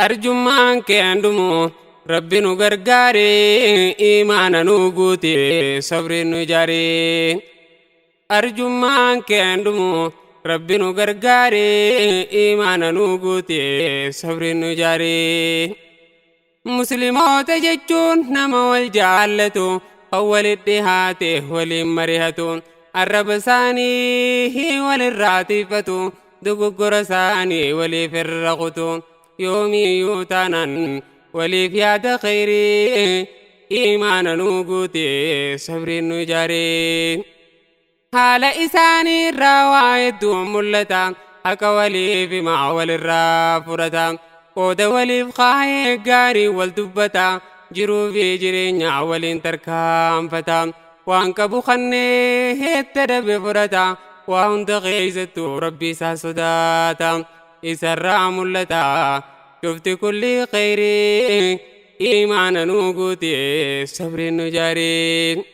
Arjummaan kee handumu Rabbi nu gargaare, imaana nu guute, sabri nu ijaare. Arjummaan kee handumu Rabbi nu gargaare, imaana nu guute, sabri nu ijaare. Muslimoota jechuun nama wal jaallatu, kan walitti dhihaate waliin marihatu, arraba isaanii walirraa tiifatu, dogoggora isaanii waliif irra kutu, yoomiyyuu taanaan waliif yaada khayrii, imaana nu guute, sabriin nu ijaare. Haala isaanii irraa waa hedduun mul'ata, haqa waliif himaa walirraa fudhata, qooda waliif kaayee gaarii wal dubbata, jiruu fi jireenya waliin tarkaanfata, waan qabu kannee heetta dhabe fudhata, waa hunda keessattuu Rabbi isaa sodaata, isarraa mul'ata cufti kulli khayrii, imaana nu guute, sabriin nu ijaare.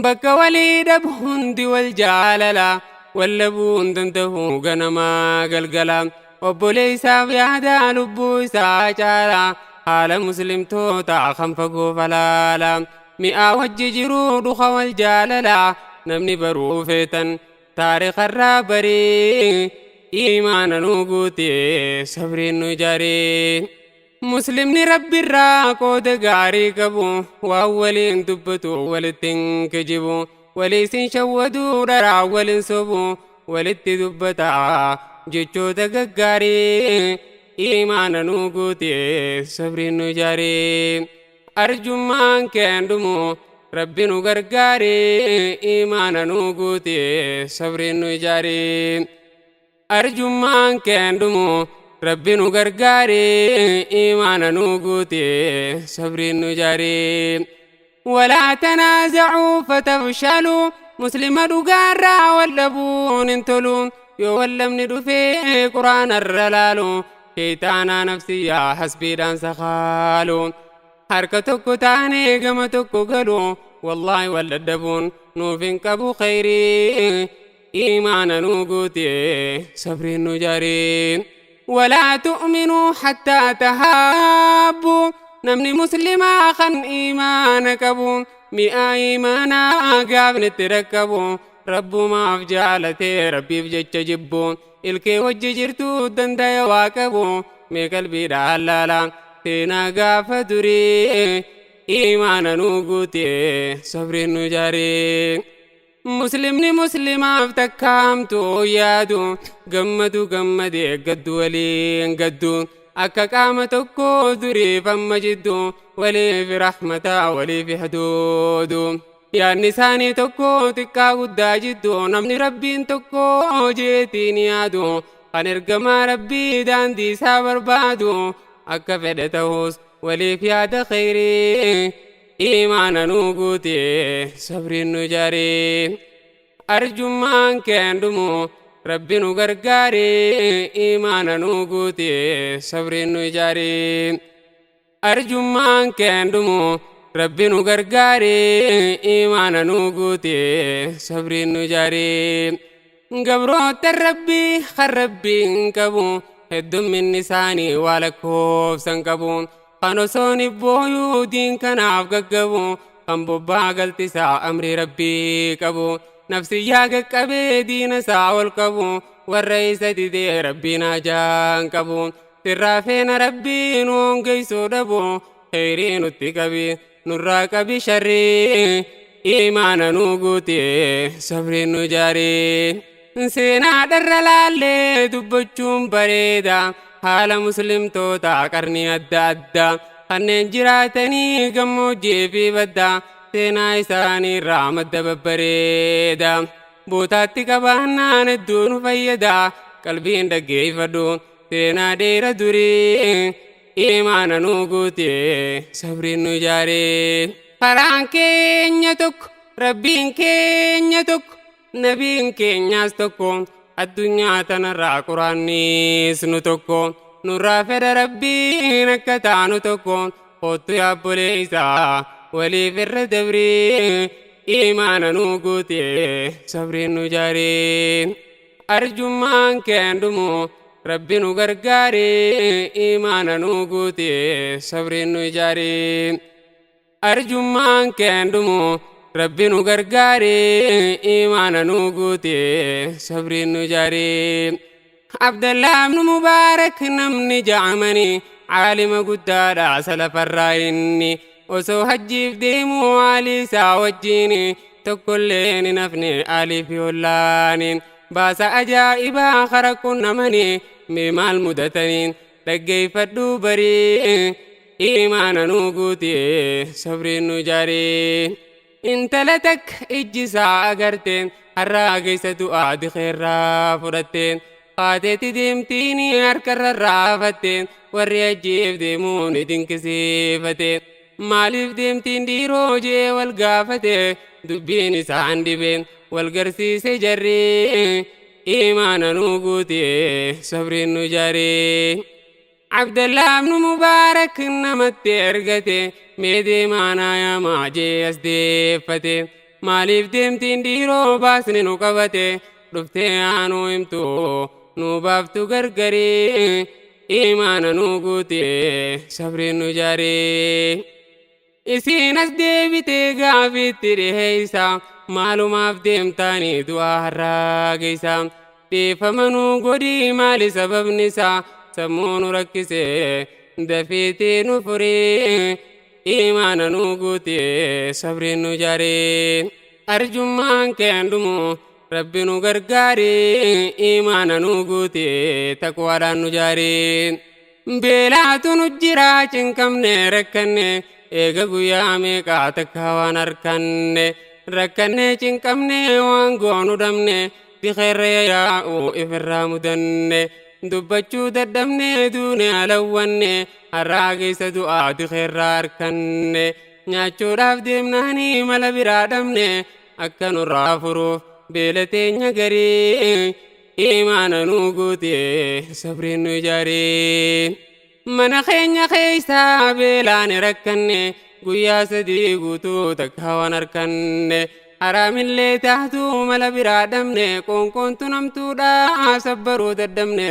Bakka walii dhabu hundi wal jaalala, wal dhabuu hin danda'u ganamaa galgala, obboleessaaf yaada lubbuu isaa caala, haala muslimtoota kan fagoo falaala, mi'aa wajji jiruu dhuka wal jaalala, namni baruu feetan taarikarraa barii, imaana nu guute, sabriin nu ijaare. Muslimni Rabbi irraa qooda gaarii qabu, waan waliin dubbatu walitti hin kijibu, waliisin shawwaduu, dharaa waliin sobu, walitti dubbata jechoota gaggaarii, imaana nu guute, sabriin nu ijaare. Arjummaan kee handumu Rabbi nu gargaare, imaana nu guute, sabriin nu ijaare. Arjummaan kee handumu Rabbi nu gargaare, imaana nu guute, sabriin nu ijaare. ولا تنازعوا فتفشلوا. Muslima dhugaarraa wal dhabuun hin tolu. Yoo wallabni dhufee Quraana irra laalu, sheeytaanaa nafsiyyaa hasbiidhaan sakaalu, harka tokko taanee gama tokko galu. Wallaahi wal dadhabuun nuuf hin qabu khayrii, imaana nu guute, sabriin nu ijaare. ولا تؤمنوا حتى تهابوا. Namni muslimaa kan imaana qabu, mi'aa imaanaa gaafni itti rakkabu, Rabbumaaf jaalatee Rabbiif jecha jibbu, ilkee wajji jirtu dandaya waa qabu. Mee qalbiidhaan laala seenaa gaafa durii, imaana nu guute, sabriin nu ijaare. Muslimni muslimaaf takkaamtu yaadu, gammadu gammadee, gaddu waliin gaddu, akka qaama tokko duriif amma jiddu, waliif rahmataa waliif haduudu, yaadni isaanii tokko xiqqaa guddaa jiddu. Namni Rabbiin tokko jeetiin yaadu, kan ergamaa Rabbii daandii isaa barbaadu, akka fedhe ta'us waliif yaada khayrii, imaana nu guute, sabriin nu ijaare. Arjummaan kee handumu Rabbi nu gargaare, imaana nu guute, sabriin nu ijaare. Arjummaan kee handumu Rabbi nu gargaare, imaana nu guute, sabriin nu ijaare. Gabroota Rabbii kan Rabbiin qabu, heddumminni isaanii waa lakkoofsan qabu, kan osoon booyuu diin kanaaf gaggabu, kan bobbaa galtisaa amrii Rabbii qabu, nafsiyyaa qaqqabee diina isaa ol qabu, warra isa didee Rabbiin hajaan qabu, sirraa feena Rabbii nu hongeessuu dhabu, kheyrii nutti qabi, nurraa qabi sharrii, imaana nu guute, sabriin nu ijaare. Seenaa dharra laallee dubbachuun bareeda, haala muslimtoota qarnii adda addaa kanneen jiraatanii gammoojjii fi baddaa, seenaa isaanii irraa madda babbareeda bootaatti qabaannaan hedduu nu fayyada. Qalbiin dhaggeeffadhu seenaa dheera durii, imaana nu guute, sabriin nu ijaare. Karaan keenya tokko, Rabbiin keenya tokko, nabiin keenyaas tokko, addunyaa tanarraa Quraannis nu tokko, nurraa fedha Rabbiin akka taanu tokko. Kottu yaabboleessaa waliif irra dabrii, imaana nu guute, sabriin nu ijaare. Arjummaan kee handumu Rabbi nu gargaare, imaana nu guute, sabriin nu ijaare. Arjummaan keen dhumu, Rabbi nu gargaare, imaana nu guute, sabriin nu ijaare. Abdallaa ibnu Mubaarak namni ja'amanii caalima guddaadha salafarraa inni osoo hajjiif deemuu aalii isaa wajjiin tokkollee hin hafne aalii fi ollaaniin baasa ajaa'ibaa kara qunnamanii mee maal mudataniin dhaggeeffadhuu barii imaana nu guute, sabriin nu ijaare. Intala takka ijji isaa agarte har'aa keessa du'aa dikeerraa fudhatte kaateetti deemtiin harkarra raafatte warri hajjiif deemuu ni dinqisiifate. Maaliif deemtiin dhiiroo jee wal gaafate dubbiin isaan dhibe wal garsiise jarri imaana nu guute, sabriin nu ijaare. Abdallaa ibnu Mubaarak namatti ergate mee deemaa yaamaa jee as deeffate. Maaliif deemtiin dhiiroo baasni nu qabate dhuftee aanuu himtu nu baaftu gargarii imaana nu guute, sabriin nu ijaare. Isiin as deebitee gaafiitti dhiheeysa maalumaaf deemtaanii du'aa har'aa geessa. Dhiifama nu godhii maali sababni isaa sammuu nu rakkise dafiitii nu furii imaana nu guute, sabriin nu ijaare. Arjummaan keen dhumu, Rabbi nu gargaare, imaana nu guute, taqwaadhaan nu ijaare. Beelaatu nu jira cinqamne rakkanne eega guyyaa meeqaa takka waan harkanne rakkanne cinqamne waan goonu dhabne dikeerra yaa'u ifirraa mudanne dubbachuu dadhabne duune alawwanne har'aa keessa du'aa dikeerraa harkanne nyaachuudhaaf deemnaanii mala biraa dhabne akka nurraa furuuf beela teenya garii imaana nu guute, sabriin nu ijaare. Mana keenya keessaa beelaan rakkanne guyyaa 3 guutuu takka waan harkanne haraamillee taatu mala biraa dhabne qoonqoontu namtuudha sabbaruu dadhabne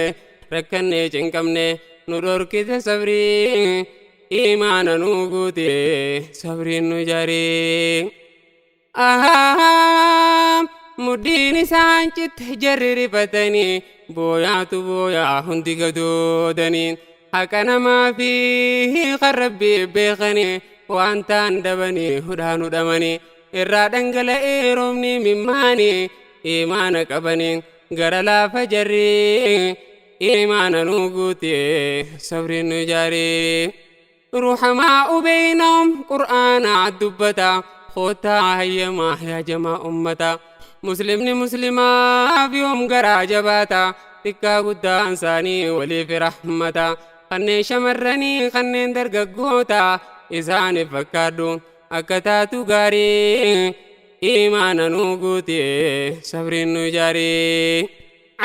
rakkanne cinqamne nu dhorkite sabrii imaana nu guute, sabriin nu ijaare. Mudhiin isaan citte jarri rifatanii booyaatu booyaa hundi gadoodanii haqa namaa fi kan Rabbii beekanii waan ta'an dhabanii hudhaan hudhamanii irraa dhangala'ee roobni mimmaanii imaana qabanii gara laafa jarri imaana nu guute, sabriin nu ijaare. Ruhamaa beynahum qur'aanaa dubbata kootaa hayyamaa yaa jamaa ummata muslimni muslimaaf yoom garaa jabaata xiqqaa guddaan isaanii waliif rahmata kanneen shamarranii kanneen dargaggoota isaaniif fakkaadhu akka taatu gaarii imaana nu guute, sabriin nu ijaare.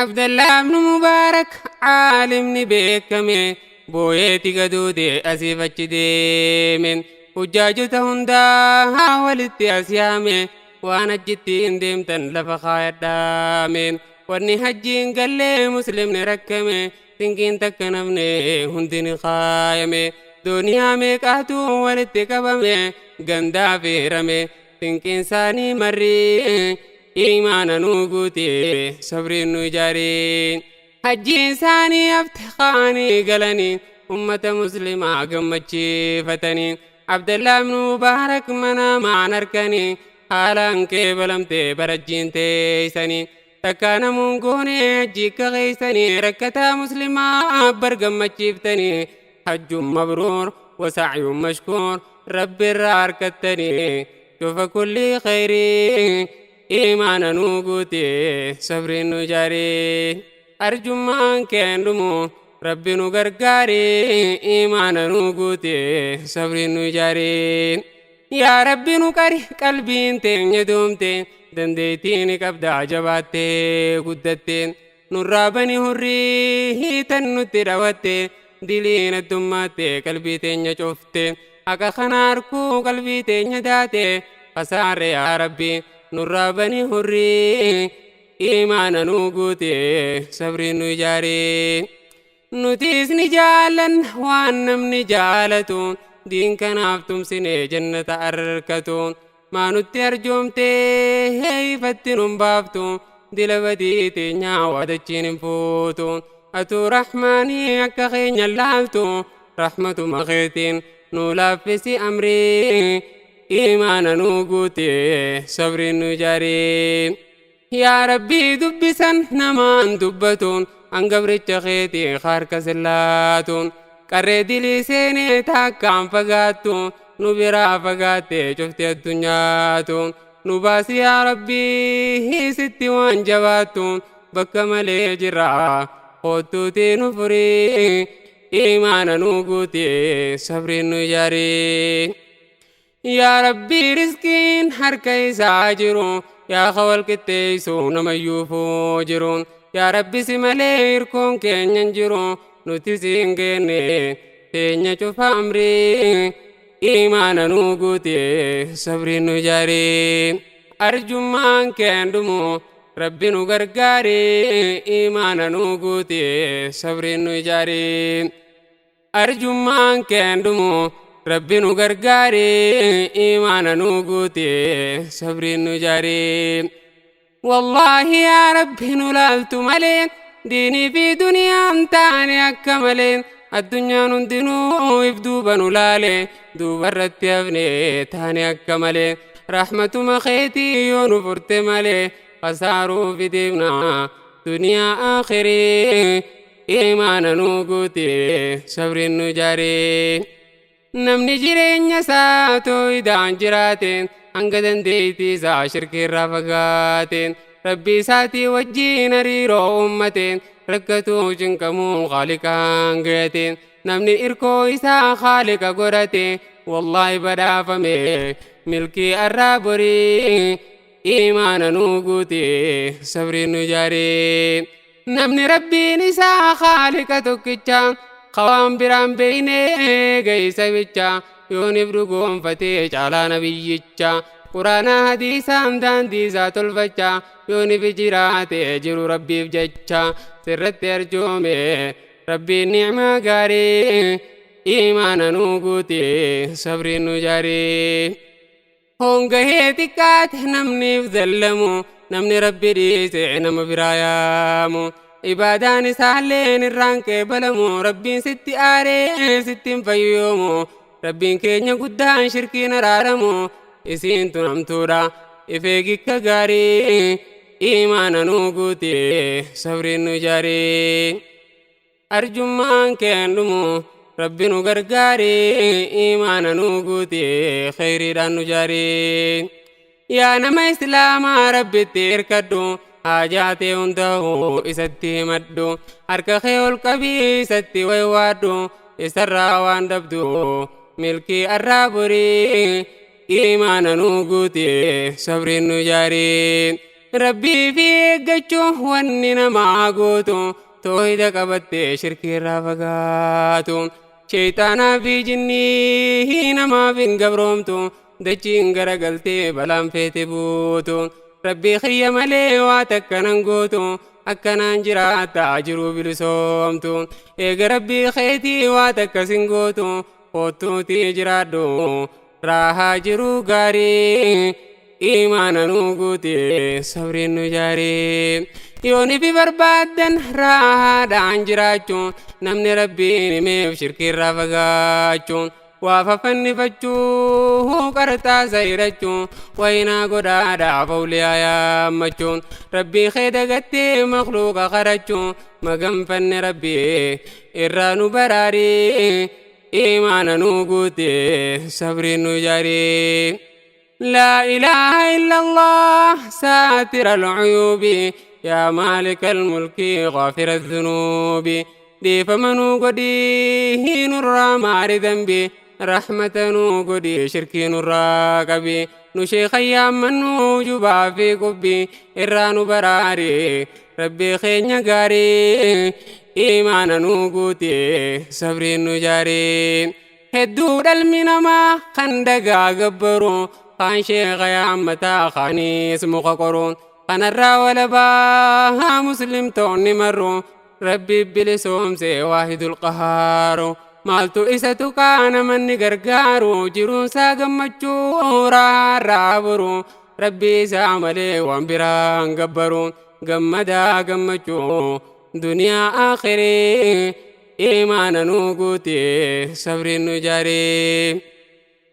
Abdallaa ibnu Mubaarak caalimni beekame booyeeti gaduute asiif achi deeme hujjaajota hundaa walitti as yaame waan hajjitti hin deemtan lafa kaayadhaame wanni hajjiin gallee muslimni rakkame tinkiin takka namne hundi ni kaayame duniyaa meeqaatu walitti qabame gandaa feerame tinkiin isaanii marrii imaana nu guute, sabriin nu ijaare. Hajjiin isaanii hafte kaanii galanii ummata muslimaa gammachiifatanii Abdallaa ibnu Mubaarak mana maan harkanii haalaan qeebalamte barajjiin teeysanii takka namuun goone hajji akka keeysanii rakkataa muslimaa bar gammachiiftanii hajjuun mabruur wasacyuun mashkuur Rabbi irraa harkattanii cufa kullii khayrii imaana nu guute, sabriin nu ijaare. Arjummaan keen dhumu, Rabbi nu gargaare, imaana nu guute, sabriin nu ijaare. Yaa Rabbi nu qari qalbiin teenya doomte dandeettii ni qabdaa jabaattee guddatte nurraa bani hurrii tan nutti dhawatte diliin addummaatti qalbii teenya cufte haqa kana arkuu qalbii teenya daate kasaare yaa Rabbi nurraa bani hurrii imaana nu guute, sabriin nu ijaare. Nutis ni jaalanna waan namni jaalatu, diin kanaaf tumsinee jannata argatu. Maa nutti arjoomtee ifatti nun baaftu, dila badii teenyaa waadachiin hin fuutu. Atuu rahmaanii akka keenya laaltu, rahmatuma keetiin nu laaffisi amrii, imaana nu guute, sabriin nu jaarii. Yaa Rabbii, dubbisan namaan dubbatuun hangabricha keetii harka sillaatuun, qarree dilii seenee taakkaan fagaattu, nu biraa fagaattee cufti addunyaatu. Nu baasi yaa Rabbii, sitti waan jabaattu, bakka malee jirra, kottuutii nu furii, imaana nu guute, sabriin nu jaarii. Yaa Rabbii, riskiin harka isaa jiru, yaa wal qixxeessu namayyuufuu jiru. Yaa Rabbi, si malee hirkoon keenya hin jiru, nuti siin kenne teenya cufa amrii, imaana nu guute, sabriin nu jaarii. Arjummaan keen dhumu, Rabbi nu gargaari, imaana nu guute, sabriin nu jaarii. Arjummaan keen dhumu, Rabbi nu gargaari, imaana nu guute, sabriin nu jaarii. Wallaahi yaa Rabbi, nu laaltu malee diinii fi duniyaan taane akka malee, addunyaan hundinuu if duuba nu laale, duubarratti hafne taane akka malee. Rahmatuma keetii yoo nu furte malee, kasaaruu fideemna duniyaa akhirii, imaana nu guute, sabriin nu jaarii. Namni jireenya isaa tooyidaan jiraate, hanga dandeettii isaa shirkiirraa fagaate, Rabbii isaatii wajjiin hariiroo uummate, rakkatuu cinqamuu Khaaliqaan gayate. Namni irkoo isaa Khaaliqa godhate, wallaahi badhaafame milkii arraa borii, imaana nuu guute, sabriin nu jaarii. Namni Rabbiin isaa Khaaliqa tokkicha, kawaan biraan beeyne geeysa bicha, yoonif dhugoonfatee caalaa nabiyyicha, Quraana hadiisaan daandii isaa tolfacha, yoonif jiraate jiru Rabbiif jecha, sirratti arjoome Rabbiin nicmaa gaarii, imaana nuu guute, sabriin nu jaarii. Hongahee xiqqaate namniif zallamu, namni Rabbi dhiise nama biraa yaamu, ibaadaan isaalleen irraan qeebalamu, Rabbiin sitti aaree sittiin fayyoomu, Rabbiin keenya guddaan shirkiin araaramu, isiin tun hamtuudha ifeegikka gaarii, imaana nuu guute, sabriin nu jaarii. Arjummaan keen dhumu, Rabbi nu gargaari, imaana nu guute, kheyriidhaan nu jaarii. Yaa nama Islaamaa, Rabbitti hirkadhu, haajaa ta'e hundaa'u isatti himadhu, harka kee ol qabii isatti waywaadhu, isarraa waan dhabdu milkii arraa borii, imaana nu guute, sabriin nu jaarii. Rabbii fi eeggachuu wanni namaa gootu, toohida qabattee shirkii irraa fagaatu, sheeyxaanaa fi jinnii namaaf hin gabroomtu, dachiin garagaltee balaan feete buutu, Rabbii kiyya malee waa takka nan gootu, akkanaan jiraata jiruu bilisoomtu. Eega Rabbii keetii waa takka sin gootu, kottuutii jiraadhu raahaa jiruu gaarii, imaana nuu guute, sabriin nu jaarii. Yooni fi barbaaddan raahaadhaan jiraachuu, namni Rabbiin himeef shirkiirraa fagaachuu, waa fafannifachuu, qarxaasa hidhachuu, waynaa godhaadhaaf awliyaa yaammachuu, Rabbii kee dagattee makluuqa kadhachuu, maganfanne Rabbii irraa nu baraarii, imaana nuu guute, sabriin nu jaarii. لا إله إلا الله، ساتر العيوب، يا مالك الملك، غافر الذنوب، dhiifama nuu godhii, nurraa maari dambi, rahmata nuu godhii, shirkii nurraa qabi, nu sheeka yaammannu jubaa fi qubbi irraa nu baraari, Rabbii keenya gaarii, imaana nuu guute, sabriin nu jaarii. Hedduu dhalmi namaa kan dagaa gabbaru, kaan sheeka yaammataa, kaanis muka qoru, kanarraa walabaa muslimtoonni marru. Rabbi bilisoomse waahidul qahaaru. Maaltu isa tuqaa namanni gargaaru, jiruunsaa gammachuu raarraa boru. Rabbi isaa malee waan biraan gabbaru, gammadaa gammachuu duniyaa akhirii. Imaana nuu guute, sabriin nu jaaree.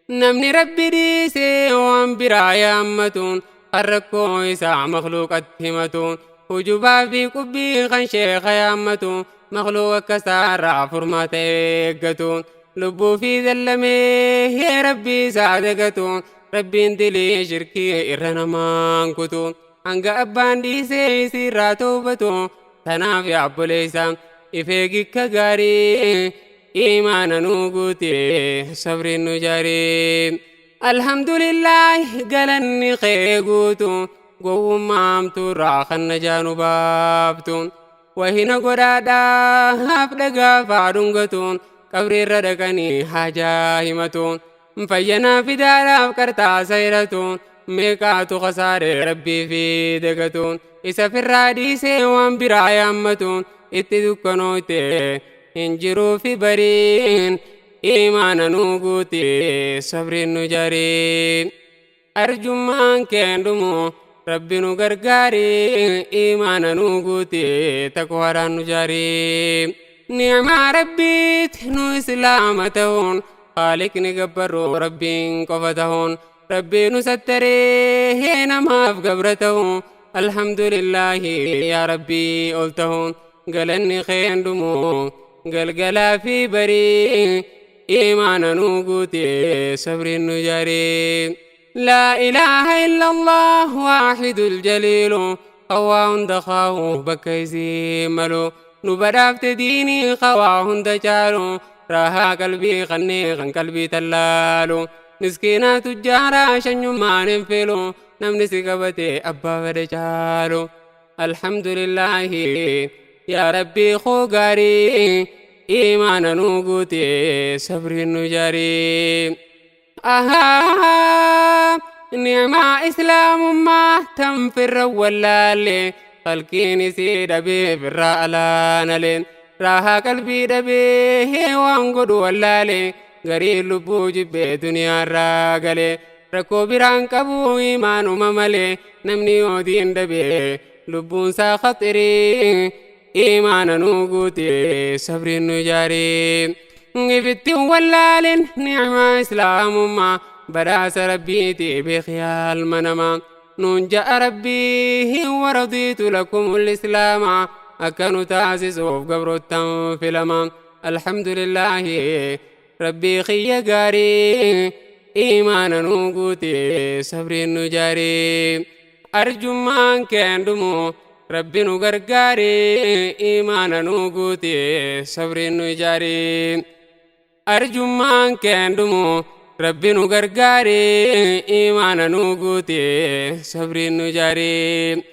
Namni Rabbi dhiisee waan biraa yaammatu, kan rakkoo isaa makluuqatti himatu, hujubaa fi qubbii kan sheeka yaammatu, makluuq akka isaarraa furmaata eeggatu, lubbuu fi zallamee Rabbi isaa dagatu, Rabbiin dilii shirkii irra namaan kutu, hanga abbaan dhiisee isiirraa toobatu. Tanaaf yaa obboleessa, ifeegikka gaarii, imaana nuu guute, sabriin nu jaarii. Alhamdulillah, galanni kee guutu, gowwummaa hamtuurraa kan najaa nu baaftu. Wahina godhaadhaaf dhagaafaa dhungatu, qabriirra dhaqanii haajaa himatu, fayyanaa fidaadhaaf qarxaasa hiratu. Meeqaatu kasaaree Rabbii fi dagatu, isa firraa dhiisee waan biraa yaammatu. Itti dukkanooyte hin jiruu fi bariin. Imaana nuu guute, sabriin nu jaarii. Arjummaan keen dhumu, Rabbi nu gargaarii, imaana nuu guute, taqwaadhaan nu jaarii. Ni'maa Rabbiit nu islaama ta'uun, Haaliqni gabbarru Rabbiin qofa ta'uun, Rabbii nu sattaree namaaf gabra ta'u, alhamdulillaahi yaa Rabbii ol ta'uun, galanni keen dhumu galgalaa fi barii. Imaana nuu guute, sabriin nu jaarii. Laa ilaaha illallah waahidul jaliilu, hawaa hunda kaa'u bakka isii malu, nu badhaafte diinii hawaa hunda caalu, raahaa qalbii kannee kan qalbii tallaalu. Miskiinaa tujjaaraa shanyummaan hin filu, namni si qabate abbaa fedhe caalu. Alhamdulillaahi yaa Rabbii koo gaarii, imaana nuu guute, sabriin nu jaarii. Ahaa, ni'maa islaamummaa tan firra wallaalle, qalqiin isii dhabee firraa alaanale, raahaa qalbii dhabee waan godhu wallaale, garii lubbuu jibbee duniyaarraa gale, rakkoo biraan qabu imaanuma malee. Namni yoo diin dhabee lubbuunsaa khaxirii. Imaana nuu guute, sabriin nu jaarii. Ifittiin wallaalin ni'maa islaamummaa, badhaasa Rabbiiti beekiyaa ilma namaa. Nuun ja'a Rabbii waradiitu lakumul islaama, akka nu taasisuuf gabroottan filama. Alhamdulillaahi Rabbii kiyya gaarii, imaana nuu guute, sabriin nu jaarii. Arjummaan keen dhumu, Rabbi nu gargaarii, imaana nuu guute, sabriin nu jaarii. Arjummaan keen dhumu, Rabbi nu gargaarii, imaana nuu guute, sabriin nu jaarii.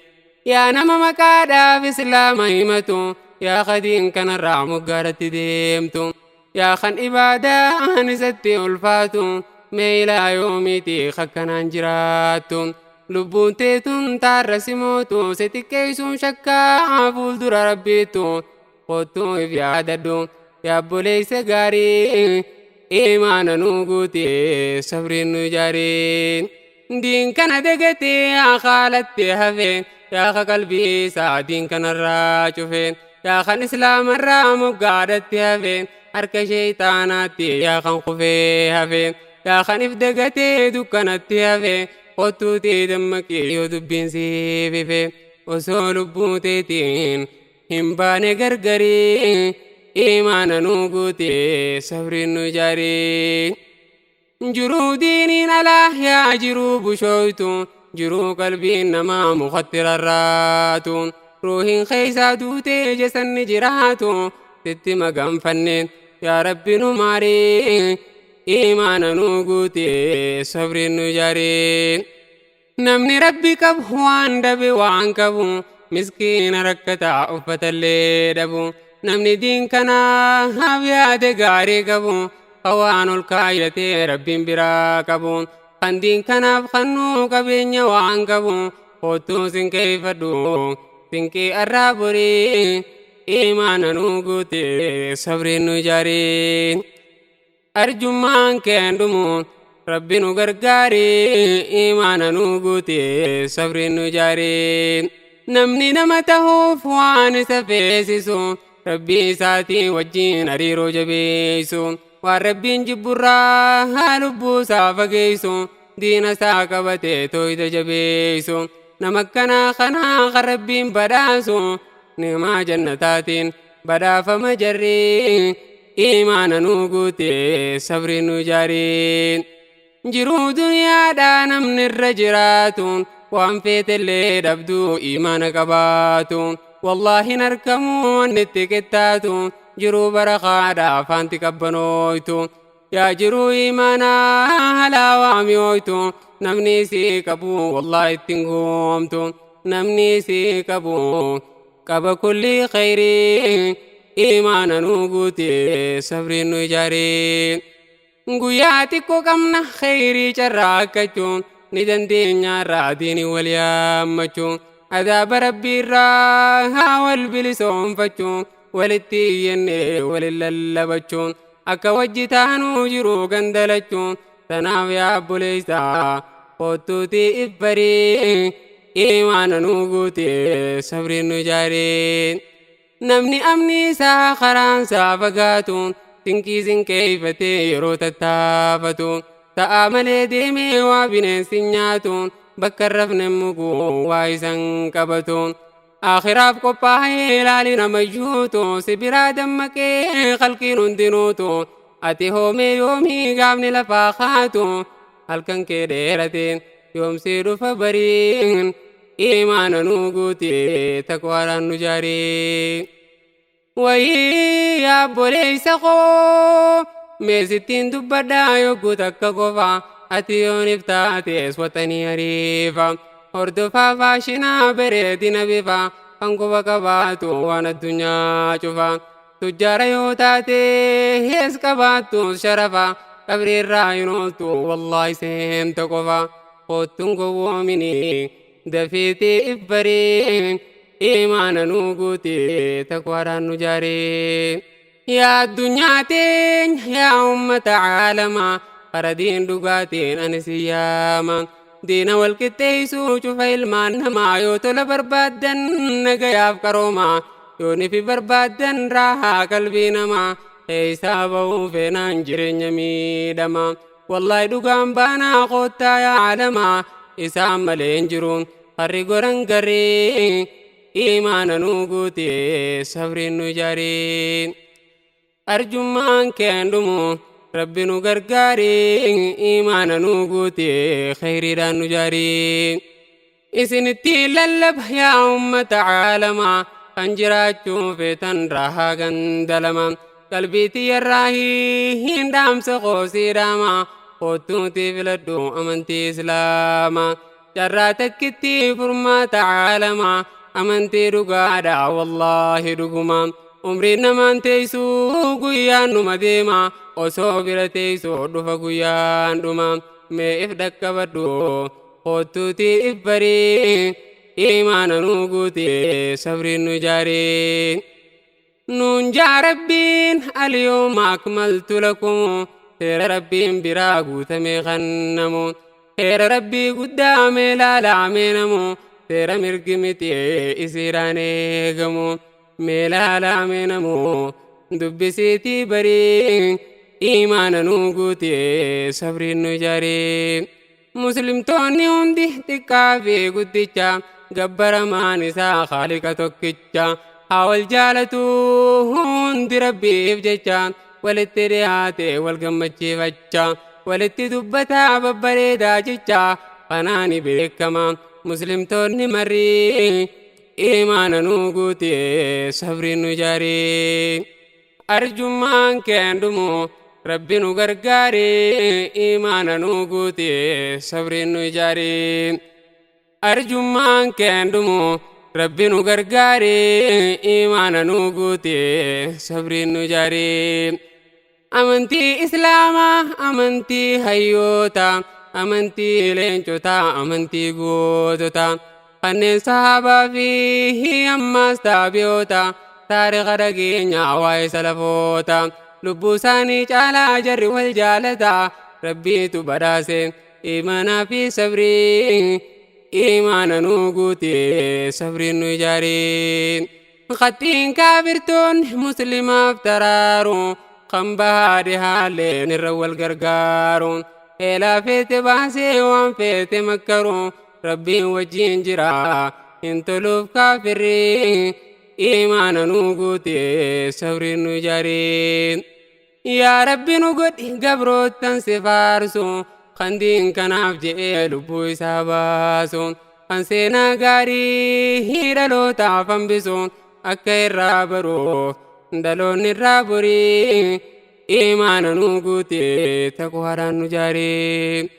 Yaa nama maqaadhaaf islaama himatu, yaa kadiin kanarraa moggaadhatti deemtu, yaa kan ibaadaan isatti ulfaatu, mee ilaa yoomiiti akkanaan jiraattu? Lubbuun teetun taarra simootu, si xiqqeessuun shakkaa fuuldura Rabbiittu. Kottuu if yaadadhu yaa obboleessa gaarii, imaana nuu guute, sabriin nu jaarii. Diin kana dagatee yaa haalatti hafe, yaa ka qalbii isaa diin kanarraa cufe, yaa kan islaamarraa moggaadhatti hafe, harka sheeyxaanaatti yaa kan kufee hafe, yaa kan if dagatee dukkanatti hafe, kottuutii dammaqii yoo dubbiin siif ife, osoo lubbuu teetiin hin baane gargarii. Imaana nuu guute, sabriin nu jaarii. Jiruu diiniin alaa yaa jiruu bushooytu, jiruu qalbiin namaa mukatti rarraatu, ruuhin keessaa duutee jasanni jiraatu, sitti maganfanne yaa Rabbi nu maarii. Imaana nuu guute, sabriin nu jaarii. Namni Rabbi qabu waan dhabe waan qabu, miskiina rakkataa uffatallee dhabu. Namni diin kanaaf yaade gaarii qabu, waan ol kaayyatee Rabbiin biraa qabu, kan diin kanaaf kannuu qabeenya waan qabu, kottuu sinqeeffadhu sinqii arraa borii. Iimaana nuu guute sabriin nu ijaari. Arjummaan keen dhumu Rabbi nu gargaari. Iimaana nuu guute sabriin nu ijaari. Namni nama tahuuf waan isa feesisu Rabbii isaatii wajjiin hariiroo jabeessu. Waan Rabbiin jibburraa lubbuu isaa fageessu. Diina isaa qabatee tooyda jabeessu. Nama akkanaa kanaa kan Rabbiin badhaasu. Ni'maa jannataatiin badhaafama jarri. Iimaana nuu guute sabriin nu ijaari. Jiruu duniyaadhaa namni irra jiraatu waan feetellee dhabduu iimaana qabaatu. Wallaahi hin argamu wanni itti qixxaatu jiruu barakaadhaa afaanti qabbanooytu. Yaa jiruu iimaanaa halaawaa mi'ooytu namni isii qabu wallaahi ittiin goomtu. Namni isii qabu qaba kullii khayrii iimaana nuu guute sabriin nu ijaari. Guyyaa xiqqoo qabna khayrii carraa akkachuu ni dandeenya irraa diini wal yaammachuu. Adaaba Rabbii irraa haa wal bilisoomfachuu walitti iyyannee walin lallabachuu akka wajji taanuu jiru gandalachuu. Tanaaf yaa obboleessaa kottuutii if barii iimaana nuu guute sabriin nu ijaari. Namni amni isaa karaan isaa fagaatu sinqii sinqeeffatee yeroo tattaafatu ta'aa malee deemee waa bineensi nyaatu bakka rafne mugu waa isan qabatu. Akhiraaf qophaa'ee ilaali namayyuutu si biraa dammaqee qalqiin hundinuutu ati hoomee yoomii gaafni lafaa kaatu halkan kee dheerate yoomsii dhufa bariin iimaana nuu guute taqwaadhaan nu jaari. Wayii yaa obboleessa koo meesittiin dubbadhaa yogguu takka qofa ati yoonif taates waxanii ariifa. Hordofaa faashinaa bareedina bifa kan quba qabaatu waan addunyaa cufa. Tujjaara yoo taate hees qabaattu sharafa qabriirraa hin ooltu wallaahi seenta qofa. Kottuun gowwoomini dafiitii if barii iimaana nuu guute taqwaadhaan nu jaari. Yaa addunyaa teenya yaa ummata caalamaa kara diin dhugaatiin ani si yaama. Diina wal qixxeessuu cufa ilmaan namaa yoo tola barbaaddan nagayaaf qarooma. Yoo nifi barbaaddan raahaa qalbii namaa keessaa bahuu feenaan jireenya miidhama. Wallaahi dhugaan baanaa koottaa yaa caalamaa isaan malee hin jiru harri goran garee iimaana nuu guute sabriin nu ijaari. Arjummaan keen dhumu Rabbi nu gargaari iimaana nuu guute khayriidhaan nu jaari. Isinitti lallaba yaa ummata caalamaa kan jiraachuu feetan raahaa gandalama. Qalbii tiyyarraa hin dhaamsa qoosii dhaama kottuutii filadhu amantii islaamaa. Carraa takkitti furmaata caalamaa amantii dhugaadha wallaahi dhuguma. Umriin namaan teessuu guyyaan numa deema osoo bira teessuu dhufa guyyaan dhuma. Mee if dhaqqabadhu kottuutii if barii iimaana nuu guute sabriin nu ijaari. Nuun jaa Rabbiin alyooma akmaltu lakum seera Rabbiin biraa guutamee kannamu. Seera Rabbii guddaa mee laalaa mee namu seera mirgi miti isiidhaan eegamu. Mee laalaa mee namu dubbisiitii barii iimaana nuu guute sabriin nu ijaari. Muslimtoonni hundi xiqqaa fi guddicha gabbaramaan isaa Khaaliqa tokkicha. Haa wal jaalatu hundi Rabbiif jecha walitti dhiyaate wal gammachiifacha walitti dubbataa babbareedaa jecha kanaani beekama. Muslimtoonni marri iimaana nuu guute sabriin nu ijaari. Arjummaan keen dhumu Rabbi nu gargaari iimaana nuu guute sabriin nu ijaari. Arjummaan keen dhumu Rabbi nu gargaari iimaana nuu guute sabriin nu ijaari. Amantii Islaamaa amantii hayyoota amantii leencotaa amantii gootota kanneen sahaabaa fi ammaas taabi'oota Taariika dhageenyaa waa'ee salafoota. Lubbuu isaanii caalaa jarri wal jaalata. Rabbiitu badhaase imaanaa fi sabrii. Imaana nuu guute sabriin nu ijaaree. Khaxxiin kaafirtoonni muslimaaf taraaru. Kan bahaa dhihaalleen irra wal gargaaru. Eelaa feete baasee waan feete makkaru. Rabbiin wajjin jira hin toluuf kaafirri. Imaana nuu guute sabriin nu ijaaree. Yaa Rabbi nu godhi gabroottan si faarsu. Kan diin kanaaf je'ee lubbuu isaa baasu. Kan seenaa gaarii dhalootaaf hambisu. Akka irraa baruuf dhaloonni irraa borii. Imaana nuu guute taqwaadhaan nu ijaaree.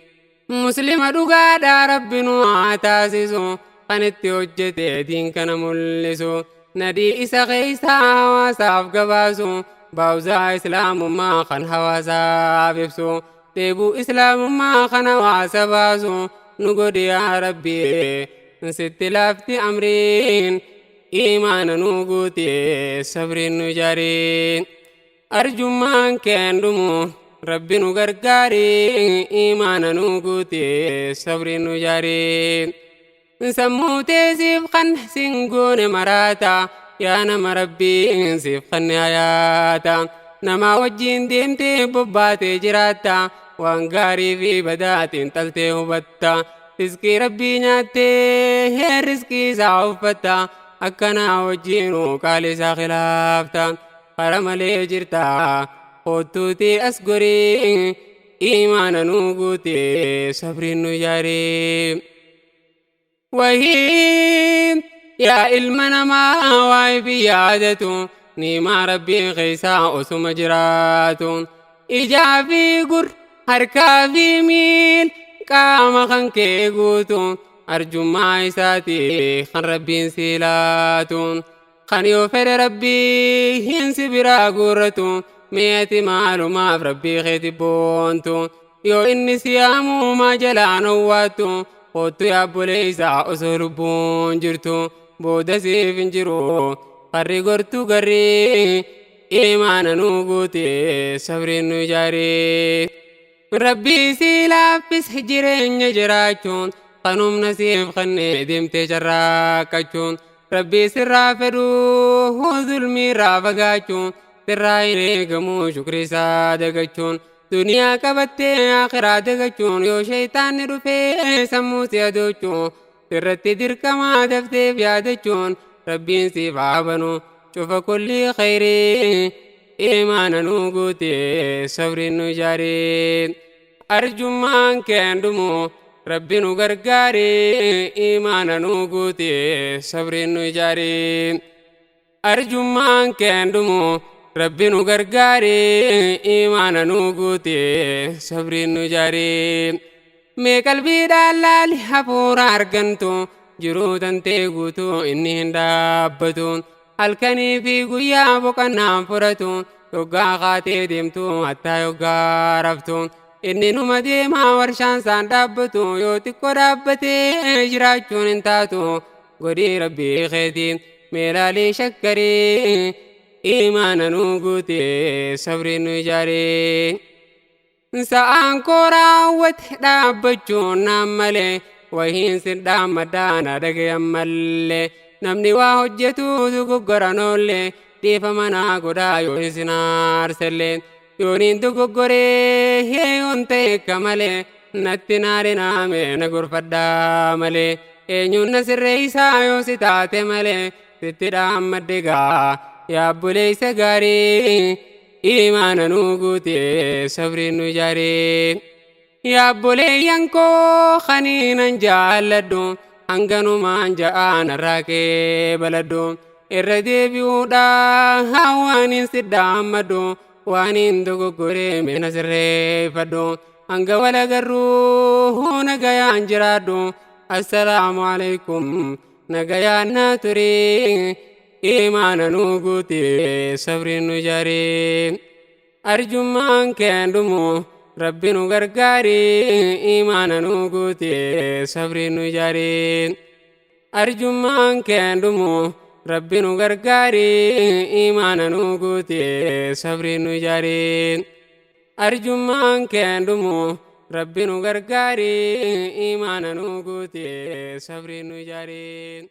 Muslima dhugaadhaa Rabbi nu haa taasisu. Kan itti hojjete diin kana mul'isu. Nadii isa keessaa hawaasaaf gabaasu. Baawuzaa islaamummaa kan hawaasaaf ibsu. Dheebuu islaamummaa kan hawaasa baasu. Nu godhi yaa Rabbi sitti laafti amriin. Imaana nuu guute sabriin nu ijaaree. Arjummaan keen dhumu Rabbi nu gargaaree. Imaana nuu guute sabriin nu ijaaree. Sammuu teesiif kan singoone maraata. Yaa nama Rabbiin siif kanne hayaata. Nama wajjin deemtee bobbaatee jiraatta. Waan gaarii fi badaatiin xaltee hubatta. Riskii Rabbii nyaattee riskii isaa uffatta. Akkanaa wajjinuu qaali isaa khilaafta. Kara malee jirta kottuutii as gorii. Imaana nuu guute sabriin nu ijaaree. Wahii yaa ilma namaa waa'ee fi yaadatu. Niimaa Rabbii keessaa osuma jiraatu. Ijaa fi gurra harkaa fi miil qaama kan kee guutu. Arjummaa isaati kan Rabbiin si laatu. Kan yoo fedhe Rabbii hin si biraa guurratu. Mi'ati maalumaaf Rabbii keeti boontu. Yoo inni si yaamuu maa jalaan owwaattu. Kottu yaabboleessaa osoo lubbuun jirtu. Booda siif hin jiru karri gortu garrii. Imaana nuu guute sabriin nu ijaaree. Rabbii si laaffise jireenya jiraachuun. Kan humna siif kennee deemtee carraaqqachuun. Rabbii sirraa fedhuu zulmii irraa fagaachuun. Sirraa hin eegamu shukrii isaa dagachuun. Duniyaa qabattee akhiraa dagachuun. Yoo shayitaanni dhufee sammuu si adoochuun. Sirratti dirqamaa dafteef yaadachuun. Rabbiin siif haa banu cufa kulli khayrii. Imaana nuu guute sabriin nu ijaaree. Arjummaan keen dhumu Rabbi nu gargaaree. Imaana nuu guute sabriin nu ijaaree. Arjummaan keen dhumu Rabbi nu gargaaree. Imaana nuu guute sabriin nu ijaaree. Mee qalbiidhaan laali hafuura argantu. Jiruu tantee guutuu inni hin dhaabbatu. Halkanii fi guyyaa boqonnaan furatu. Yoggaa kaatee deemtu hattaa yoggaa raftu. Inni numa deemaa warshaan isaan dhaabbatu. Yoo xiqqoo dhaabbatee jiraachuun hin taatu. Godhii Rabbii keetii meelaalii shakkarii. Imaana nuu guute sabriin nu ijaaree. Sa'aan koo raawwate dhaabbachuun naan malee. Wahiin si dhaammadhaa na dhagayan mallee. Namni waa hojjetu dogoggoran oollee. Dhiifama naa godhaa yoo isin aarsellee. Yooniin dogoggoree yoon ta'e akka malee. Natti naarinaame na gorfadhaa malee. Eenyuun na sirreessaa yoo si taate malee. Sitti dhaammadde gaa yaa obboleessa gaarii. Imaana nuu guute sabriin nu ijaaree. Yaa obboleeyyan koo kaniinan jaalladhu. Hanganumaan ja'aan irraa kee baladhu. Irra deebi'uudhaa waan hin si dhaammadhu. Waan hin dogoggoree meena sirreeffadhu. Hanga wal agarruu nagayaan jiraadhu. Assalaamu alaikum nagayaan naa turii. Imaana nuu guute sabriin nu ijaaree. Arjummaan keen dhumu Rabbi nu gargaaree. Imaana nuu guute sabriin nu ijaaree. Arjummaan keen dhumu Rabbi nu gargaari, imaana nu guute, sabri nu ijaari. Arjummaan keen dhumu, Rabbi nu gargaari, imaana nu guute, sabri nu ijaari.